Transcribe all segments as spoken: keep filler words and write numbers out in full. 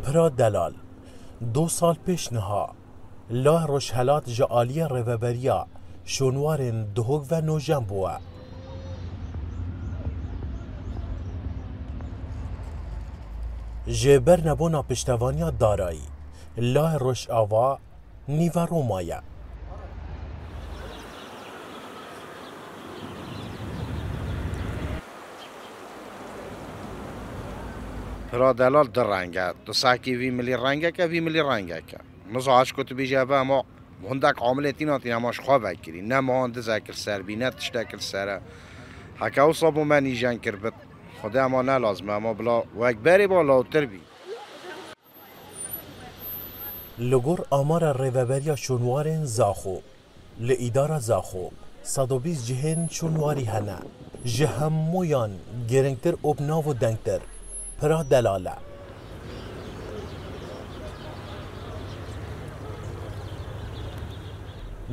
Pira Delal, du sal pêş niha, Layê Rojhelat ji aliyê Rêveberiya Şûnwarên Duhok ve nûjen bûye. Ji ber nebûna piştevaniya darayî, Layê Rojava nîve Roma ye. Pira Delal du reng e. Tu sehkî vî milî rengek e, vî milî rengek e. Niza ez ku tu bêjî eve hema hindek amilê tîna tîne hema ji xwe vekirî. Ne mehan dizek li ser bî, ne tiştek li ser e. Heke wisa bo me nîjen kir bit. Xwedê hema ne lazim e, hema bila wek berê ba lawtir bî. Li gor amara Rêveberiya Şûnwarên Zaxo, li îdara Zaxo sed û bîst cihên şûnwarî hene. Ji hemûyan girîngtir û bi nav û dengtir Pira Delal e.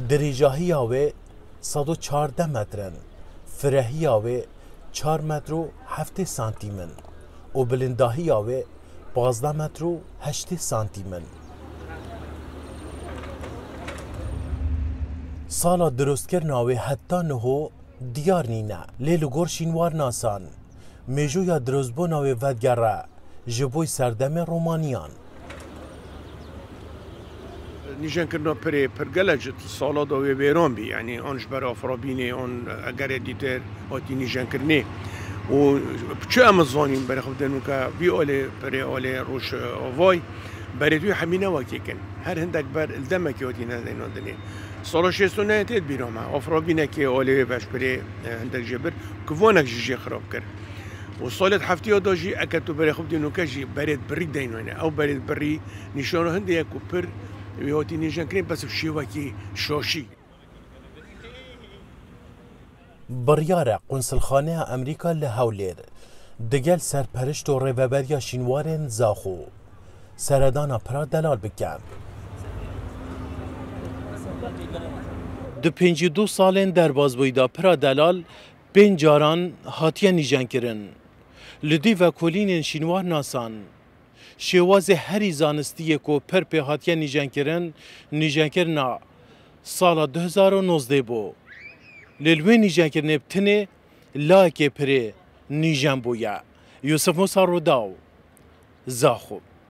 Dirêjahiya wê sed û çardeh metr in, firehiya wê çar metr û heftê santîm in û bilindahiya wê pazdeh metr û heştê santîm in. Sala dirustkirina wê heta niho diyar nîne, lê li gor şînwarnasan, mêjûya dirustbûna wê vedigere ji bo serdemê Romaniyan. Nîjenkirina pirê pir gelek ji sala da wê wêran bî, yanî an ji ber afirabînê, an egerê dîtir hatî nîjenkirinê. Û çi em zanîn, berê xwe bide nûke vî alê pirê alê Rojavayê, berê wî hemî ne wekê kin. Her hindek ber li demekê hatî nedeyna dinê. Sala şêst û nehê tê di bîra me. Afirabînekê alê wê beşbirê, e, hindek jê bir, kivanek jî jê xirab kir. Û salê di heftiya da jî, eke tu berê xwe bidî nûke jî berê di birî deynoyne. Ew berê di birî nîşana hindê ye ku pir wê hatî nîjenkirin, bes bi şêwekî şaşî. Biryar e Qunsilxaneya Amerîka li Hewlêr digel serperişt û rêveberiya şînwarên Zaxo seredana Pira Delal bikin. Di pêncî du salên derbazbûyî de Pira Delal pênc caran hatiye nîjenkirin. Li dî vekolînên şînwarnasan, şêwazê herî zanistî yê ku pir pê hatiye nîjenkirin, nîjenkirina sala du hezar û nozdeh bû. Lê li wê nîjenkirinê bi tinê layekê pirê nîjen bûye. Yusuf Musa Rûdaw, Zaxo.